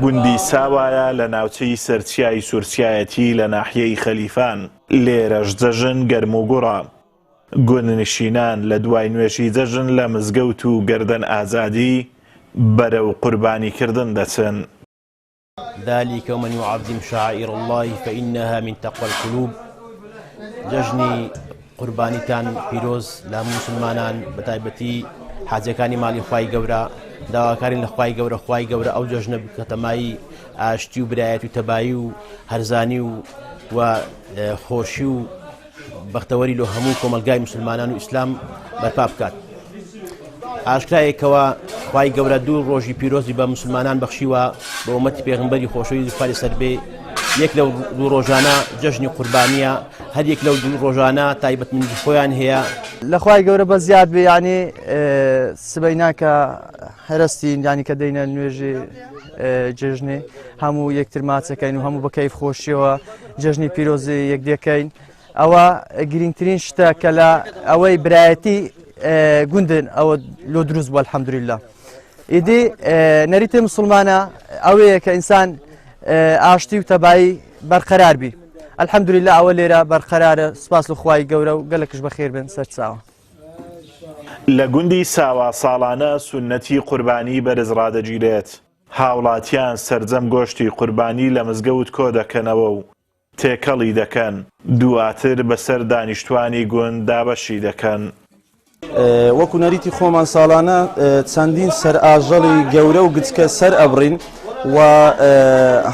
گوندی ساوایە لە ناوچەی سەرچیای سورچیایەتی لە ناحیەی خەلیفان، لێرەش جەژن گەرموگوڕە. گوندنشینان لە دوای نوێژی جەژن لە مزگەوت و گەردەن ئازادی بەرەو قوربانیکردن دەچن. ذلک ومن یعظم شعائر اللە فانها من تقوی القلوب جەژنی قوربانیتان پیرۆز لە هەموو مسلمانان بە تایبەتی حاجەکانی ماڵی خوای گەورە داواکارین لە خوای گەورە خوای گەورە ئەو جەژنە بکەتە مای ئاشتی و برایەت و تەبایی و هەرزانی و و خۆشی و بەختەوەری لۆ هەموو کۆمەلگای مسلمانان و ئیسلام بەرپا بکات. ئاشکرایە کەوا خوای گەورە دوو ڕۆژی پیرۆزی بە مسلمانان بەخشیوە بە ئومەتی پێغمبەری خۆشەویست خوای لەسەر بێ یەک لەو دوو ڕۆژانە جەژنی قوربانیە هەر یەک لەو دوو ڕۆژانە تایبەتمەندی خۆیان هەیە. لە خوای گەورە بە زیاد بێ یانی سبەینا کە هەرستین یانی کە دەینە نوێژی جێژنێ هەموو یەکتر ماچەکەین و هەموو بە کەیف خۆشیەوە جەژنی پیرۆزی یەکدەکەین ئەوە گرنگترین شتە کە لە ئەوەی برایەتی گوندن ئەوە لۆ دروست بووە الحەمدللە ئیدی نەریتی مسلمانە ئەوەیە کە ئینسان ئاشتی و تەبایی بەرقەرار بی الحەمدللە ئەوە لێرە بەرقەرارە سپاس لە خوای گەورە و گەلەکش بەخێر بن سەرچاوە. لە گوندی ساوا ساڵانە سوننەتی قوربانی بەرز ڕادەگیرێت، هاوڵاتیان سەرجەم گۆشتی قوربانی لە مزگەوت کۆدەکەنەوە و تێکەڵی دەکەن، دواتر بەسەر دانیشتوانی گوند دابەشی دەکەن. وەکو نەریتی خۆمان ساڵانە چەندین سەر ئاژەڵی گەورە و گچکە سەر ئەبڕین و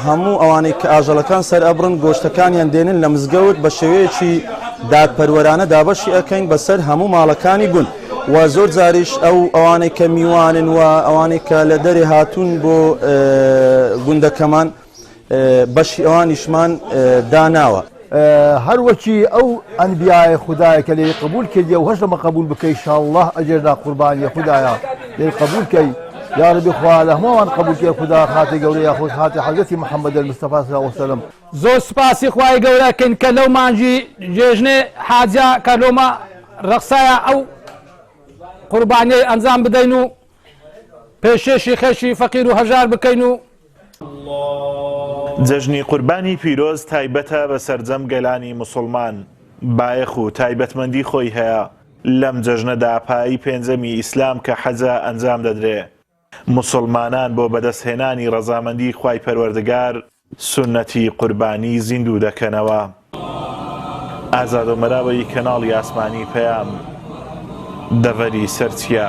هەموو ئەوانەی کە ئاژەڵەکان سەر ئەبڕن گۆشتەکانیان دێنن لە مزگەوت بە شێوەیەکی دادپەروەرانە دابەشی ئەکەین بەسەر هەموو ماڵەکانی گوند و زۆر جاریش ئەو ئەوانەی کە میوانن و ئەوانەی کە لە دەرێ هاتوون بۆ گوندەکەمان بەشی ئەوانیشمان داناوە. هەر وەکی ئەو ئەنبیایە خودایە کە لێی قبول کردیە و هەش لەمە قبول بکەی شاءاللە ئەجێرنا قوربانیە خودایە لێی قبول کەی یاڕەبی خوا لە هەمووان قبول کەی خودا خاتێ گەورە یا خۆش خاتێ حەزرەتی محمد المصطفی صلی الله علیه وسلم. زۆر سوپاسی خوای گەورە کەین کە لەو مانگی جێژنێ حاجە کە لۆمە ڕەخسایە ئەو قوربانیەی ئەنجام بدەین و پێشێشی خەشی فەقیر و هەژار بکەین و جەژنی قوربانی پیرۆز تایبەتە بە سەرجەم گەلانی موسڵمان، بایەخ و تایبەتمەندی خۆی هەیە، لەم جەژنەدا پایەی پێنجەمی ئیسلام کە حەجە ئەنجام دەدرێ، موسڵمانان بۆ بەدەستهێنانی ڕەزامەندی خوای پەروەردگار سوننەتی قوربانی زیندوو دەکەنەوە. ئازاد ئۆمەراوەیی کەناڵی ئاسمانی پەیام، دەڤەری سەرچیا.